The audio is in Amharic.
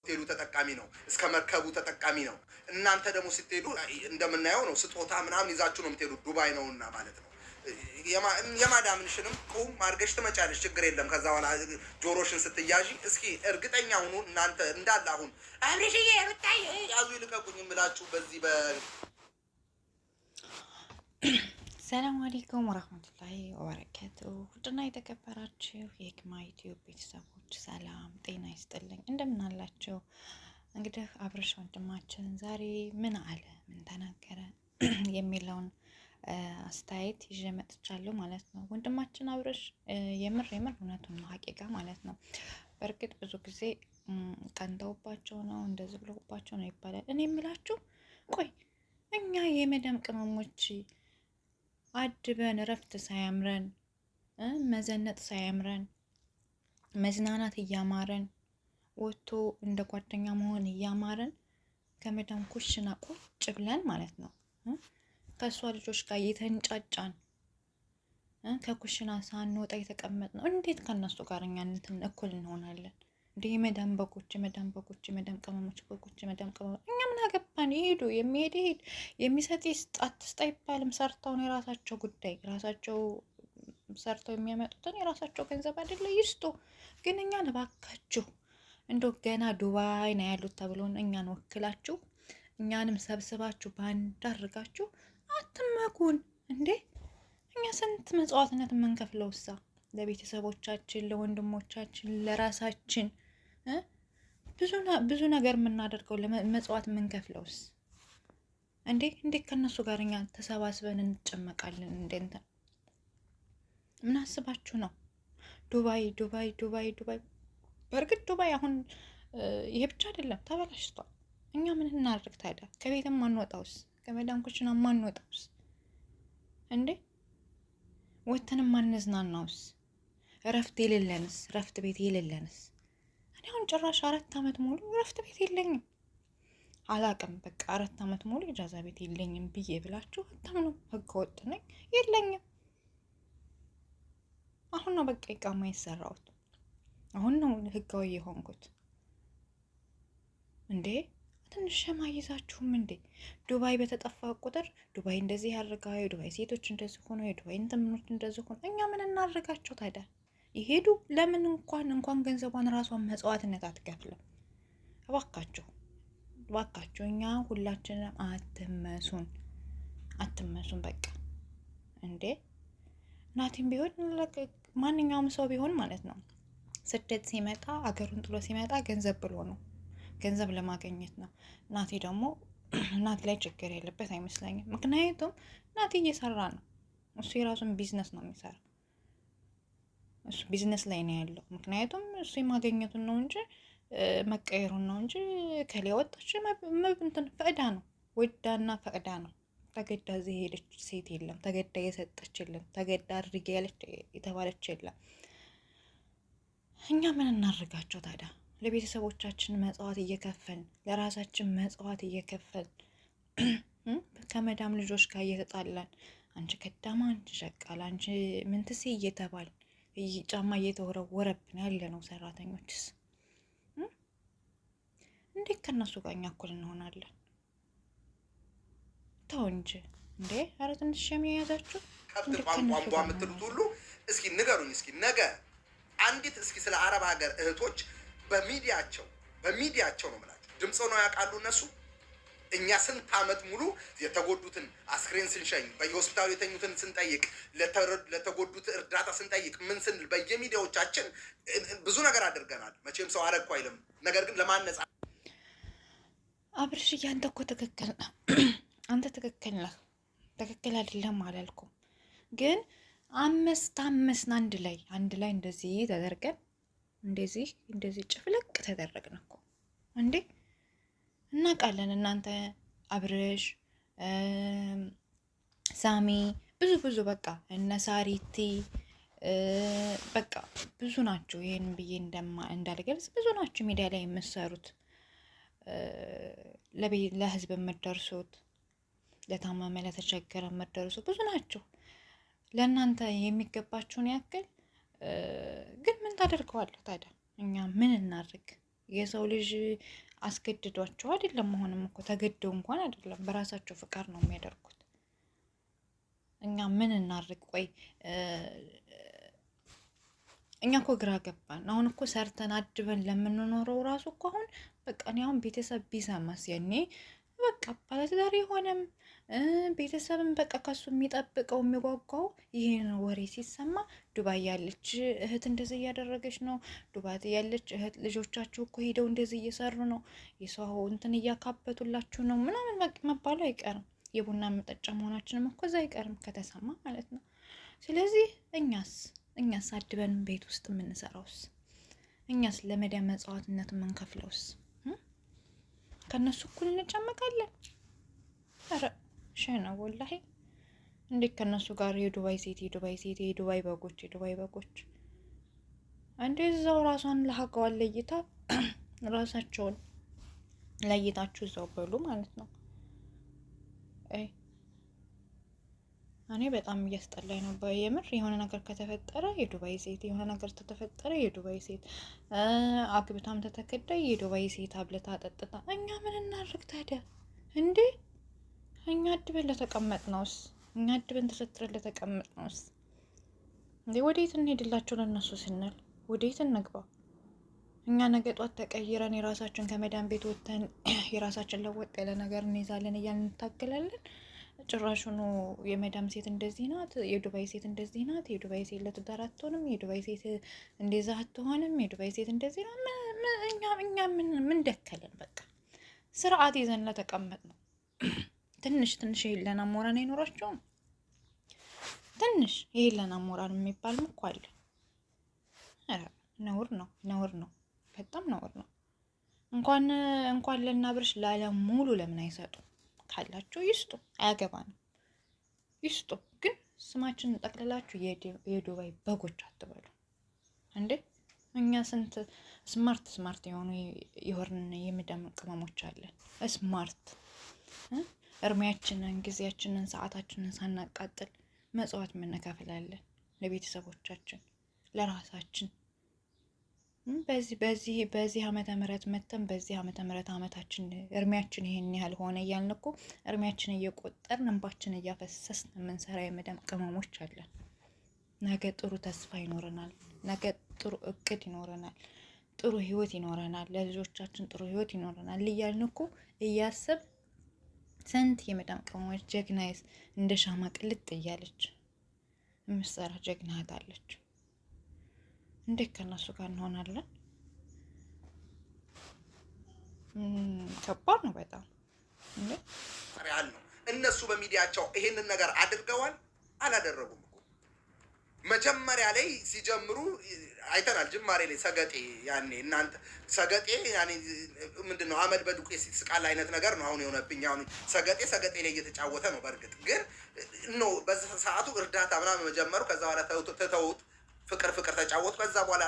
ሆቴሉ ተጠቃሚ ነው፣ እስከ መርከቡ ተጠቃሚ ነው። እናንተ ደግሞ ስትሄዱ እንደምናየው ነው፣ ስጦታ ምናምን ይዛችሁ ነው የምትሄዱ፣ ዱባይ ነውና ማለት ነው። የማዳምንሽንም ቁም አድርገሽ ትመጫለሽ፣ ችግር የለም። ከዛ በኋላ ጆሮሽን ስትያዢ እስኪ እርግጠኛ ሁኑ እናንተ እንዳለ አሁን አብሬሽዬ ሩታዬ ያዙ ይልቀቁኝ የምላችሁ በዚህ በ ሰላም አለይኩም ወራህመቱላሂ ወበረካቱ። ውድና የተከበራችሁ የሂክማ ዩቲዩብ ቤተሰቦች ሰላም ጤና ይስጥልኝ፣ እንደምን አላችሁ? እንግዲህ አብርሽ ወንድማችን ዛሬ ምን አለ፣ ምን ተናገረ የሚለውን አስተያየት ይዤ መጥቻለሁ ማለት ነው። ወንድማችን አብርሽ የምር የምር እውነቱን ነው፣ ሀቂቃ ማለት ነው። በእርግጥ ብዙ ጊዜ ቀንተውባቸው ነው እንደዚህ ብለውባቸው ነው ይባላል። እኔ የምላችሁ ቆይ እኛ የመደም ቅመሞች አድበን እረፍት ሳያምረን፣ መዘነጥ ሳያምረን፣ መዝናናት እያማረን፣ ወጥቶ እንደ ጓደኛ መሆን እያማረን ከመዳም ኩሽና ቁጭ ብለን ማለት ነው ከእሷ ልጆች ጋር እየተንጫጫን ከኩሽና ሳንወጣ የተቀመጥነው እንዴት ከእነሱ ጋር እኛ እንትን እኩል እንሆናለን? እንደ የመዳም በጎች፣ የመዳም በጎች፣ የመዳም ቅመሞች በጎች፣ የመዳም ቅመሞች፣ እኛ ምን አገባን? ይሄዱ፣ የሚሄድ ይሄድ፣ የሚሰጥ ይስጥ፣ አትስጥ አይባልም። ሰርተው ነው የራሳቸው ጉዳይ፣ ራሳቸው ሰርተው የሚያመጡትን የራሳቸው ገንዘብ አይደለ ይስጡ። ግን እኛን እባካችሁ እንደው ገና ዱባይ ነው ያሉት ተብሎን እኛን ወክላችሁ እኛንም ሰብስባችሁ በአንድ አድርጋችሁ አትመኩን እንዴ! እኛ ስንት መጽዋዕትነት የምንከፍለው እሳ ለቤተሰቦቻችን፣ ለወንድሞቻችን፣ ለራሳችን ብዙ ነገር የምናደርገው ለመጽዋዕት የምንከፍለውስ እንዴ! እንዴት ከእነሱ ጋር እኛ ተሰባስበን እንጨመቃለን? እንዴ እንትን ምን አስባችሁ ነው? ዱባይ ዱባይ ዱባይ ዱባይ። በእርግጥ ዱባይ አሁን ይሄ ብቻ አይደለም ተበላሽቷል። እኛ ምን እናድርግ ታዲያ? ከቤትም ማንወጣውስ? ከመዳም ኩሽና ማንወጣውስ? እንዴ ወተንም ማንዝናናውስ? እረፍት የሌለንስ? እረፍት ቤት የሌለንስ? እኔ አሁን ጭራሽ 4 አመት ሙሉ እረፍት ቤት የለኝም። አላቅም በቃ 4 አመት ሙሉ ኢጃዛ ቤት የለኝም ብዬ ብላችሁ አታምኑ። ህገ ወጥ ነኝ፣ የለኝም። አሁን ነው በቃ ኢቃማ የሰራሁት። አሁን ነው ህጋዊ የሆንኩት። እንዴ ትንሽ ሸማ ይዛችሁም እንዴ? ዱባይ በተጠፋ ቁጥር ዱባይ እንደዚህ ያደርጋ፣ የዱባይ ሴቶች እንደዚህ ሆኖ፣ የዱባይ እንትምኖች እንደዚህ ሆኖ፣ እኛ ምን እናደርጋቸው ታዲያ? ይሄዱ። ለምን እንኳን ገንዘቧን ራሷን መጽዋዕትነት አትከፍልም? እባካችሁ እባካችሁ፣ እኛ ሁላችንም አትመሱን፣ አትመሱን በቃ። እንዴ ናቲም ቢሆን ማንኛውም ሰው ቢሆን ማለት ነው ስደት ሲመጣ አገሩን ጥሎ ሲመጣ ገንዘብ ብሎ ነው፣ ገንዘብ ለማግኘት ነው። ናቲ ደግሞ ናቲ ላይ ችግር ያለበት አይመስለኝም። ምክንያቱም ናቲ እየሰራ ነው። እሱ የራሱን ቢዝነስ ነው የሚሰራ። እሱ ቢዝነስ ላይ ነው ያለው። ምክንያቱም እሱ የማገኘቱን ነው እንጂ መቀየሩን ነው እንጂ ከሌ ወጣች እንትን ፈቅዳ ነው፣ ወዳና ፈቅዳ ነው። ተገዳ እዚህ የሄደች ሴት የለም። ተገዳ የሰጠች የለም። ተገዳ አድርጌ ያለች የተባለች የለም። እኛ ምን እናድርጋቸው ታዲያ? ለቤተሰቦቻችን መጽዋት እየከፈልን፣ ለራሳችን መጽዋት እየከፈልን፣ ከመዳም ልጆች ጋር እየተጣላን፣ አንቺ ከዳማ፣ አንቺ ሸቃል፣ አንቺ ምንትሴ እየተባል ጫማ እየተወረወረብን ያለ ነው። ሰራተኞችስ እንዴት ከእነሱ ጋር እኛ እኩል እንሆናለን? ተው እንጂ እንዴ! ኧረ ትንሽ የሚያያዛችሁ ከብት ቋንቋ የምትሉት ሁሉ እስኪ ንገሩኝ። እስኪ ነገ አንዲት እስኪ ስለ አረብ ሀገር እህቶች በሚዲያቸው በሚዲያቸው ነው የምላቸው ድምፅ ነው ያውቃሉ እነሱ። እኛ ስንት ዓመት ሙሉ የተጎዱትን አስክሬን ስንሸኝ፣ በየሆስፒታሉ የተኙትን ስንጠይቅ፣ ለተጎዱት እርዳታ ስንጠይቅ፣ ምን ስንል በየሚዲያዎቻችን ብዙ ነገር አድርገናል። መቼም ሰው አረግኩ አይልም። ነገር ግን ለማነጻ አብርሽ አንተ እኮ ትክክል ነህ። አንተ ትክክል ነህ። ትክክል አይደለም አላልኩም፣ ግን አምስት አምስት አንድ ላይ እንደዚህ ተደርገን እንደዚህ እንደዚህ ጭፍልቅ ተደረግን እኮ እንዴ! እናውቃለን። እናንተ አብርሽ፣ ሳሚ፣ ብዙ ብዙ በቃ እነ ሳሪቲ በቃ ብዙ ናቸው። ይህን ብዬ እንዳልገልጽ ብዙ ናቸው ሚዲያ ላይ የምትሰሩት፣ ለህዝብ የምትደርሱት፣ ለታመመ ለተቸገረ የምትደርሱት ብዙ ናቸው። ለእናንተ የሚገባችሁን ያክል ግን ምን ታደርገዋለህ ታዲያ? እኛ ምን እናድርግ? የሰው ልጅ አስገድዷቸው አይደለም። አሁንም እኮ ተገደው እንኳን አይደለም፣ በራሳቸው ፍቃድ ነው የሚያደርጉት። እኛ ምን እናድርግ? ቆይ እኛ እኮ ግራ ገባን። አሁን እኮ ሰርተን አድበን ለምንኖረው ራሱ እኮ አሁን በቃ እኔ አሁን ቤተሰብ ቢሰማስ ያኔ በቃ ባለትዳር የሆነም ቤተሰብን በቃ ከሱ የሚጠብቀው የሚጓጓው ይህን ወሬ ሲሰማ ዱባይ ያለች እህት እንደዚህ እያደረገች ነው፣ ዱባይ ያለች እህት ልጆቻችሁ እኮ ሄደው እንደዚህ እየሰሩ ነው፣ የሰው እንትን እያካበቱላችሁ ነው ምናምን መባሉ አይቀርም። የቡና መጠጫ መሆናችንም እኮ እዛ አይቀርም ከተሰማ ማለት ነው። ስለዚህ እኛስ አድበን ቤት ውስጥ የምንሰራውስ፣ እኛስ ለመዳን መጽዋዕትነት የምንከፍለውስ ከእነሱ እኩል እንጨመቃለን? ኧረ ሸ ነው ወላሂ። እንዴት ከእነሱ ጋር የዱባይ ሴት የዱባይ ሴት የዱባይ በጎች የዱባይ በጎች እንዴ! እዛው ራሷን ለሀገዋን ለይታ ራሳቸውን ለይታችሁ እዛው በሉ ማለት ነው። እኔ በጣም እያስጠላኝ ነው የምር። የሆነ ነገር ከተፈጠረ የዱባይ ሴት፣ የሆነ ነገር ከተፈጠረ የዱባይ ሴት፣ አግብታም ተተከዳ የዱባይ ሴት አብልታ ጠጥታ፣ እኛ ምን እናድርግ ታዲያ እንዴ? እኛ አድበን ለተቀመጥ ነውስ? እኛ አድበን ተሰትረን ለተቀመጥ ነውስ? እንዴ ወዴት እንሄድላቸው ለእነሱ ስንል ወዴት እንግባ? እኛ ነገ ጧት ተቀይረን የራሳችን ከመዳን ቤት ወጥተን የራሳችን ለወጥ ያለ ነገር እንይዛለን እያልን እንታገላለን። ጭራሹኑ የመዳም ሴት እንደዚህ ናት፣ የዱባይ ሴት እንደዚህ ናት፣ የዱባይ ሴት ለትዳር አትሆንም፣ የዱባይ ሴት እንደዛ አትሆንም፣ የዱባይ ሴት እንደዚህ ናት። እኛ ምን ደከለን? በቃ ስርዓት ይዘን ለተቀመጥ ነው። ትንሽ ትንሽ የህሊና ሞራል አይኖራቸውም። ትንሽ የህሊና ሞራል የሚባልም እኮ አለ። ነውር ነው፣ ነውር ነው፣ በጣም ነውር ነው። እንኳን እንኳን ለናብርሽ ለዓለም ሙሉ ለምን አይሰጡ? ካላቸው ይስጡ፣ አያገባንም፣ ይስጡ። ግን ስማችንን ጠቅልላችሁ የዱባይ በጎች አትበሉ እንዴ! እኛ ስንት smart smart የሆኑ የሆርን የመዳም ቅመሞች አለን። smart እርሜያችንን፣ ጊዜያችንን፣ ሰዓታችንን ሳናቃጥል መጽዋት የምንከፍላለን ለቤተሰቦቻችን፣ ለራሳችን። በዚህ በዚህ በዚህ ዓመተ ምህረት መተን በዚህ ዓመተ ምህረት ዓመታችን እርሜያችን ይሄን ያህል ሆነ እያልን እኮ እርሜያችን እየቆጠርን እንባችን እያፈሰስን የምንሰራ የመዳም ቅመሞች አለን። ነገ ጥሩ ተስፋ ይኖረናል። ነገ ጥሩ እቅድ ይኖረናል። ጥሩ ህይወት ይኖረናል። ለልጆቻችን ጥሩ ህይወት ይኖረናል እያልን እኮ እያሰብ ስንት የመዳም ቅመሞች ጀግናይስ እንደ ሻማ ቅልጥ እያለች የምትሰራ ጀግና እህት አለች። እንዴት ከእነሱ ጋር እንሆናለን? ከባድ ነው በጣም እንዴ። real ነው። እነሱ በሚዲያቸው ይሄንን ነገር አድርገዋል አላደረጉም እኮ መጀመሪያ ላይ ሲጀምሩ አይተናል። ጅማሬ ላይ ሰገጤ ያኔ እናንተ ሰገጤ ያኔ ምንድን ነው አመድ በዱቄት ሲስቃል አይነት ነገር ነው አሁን የሆነብኝ። አሁን ሰገጤ ሰገጤ ላይ እየተጫወተ ነው። በእርግጥ ግን no በዛ ሰዓቱ እርዳታ ምናምን መጀመሩ ከዛ በኋላ ትተውት ፍቅር ፍቅር ተጫወቱ። ከዛ በኋላ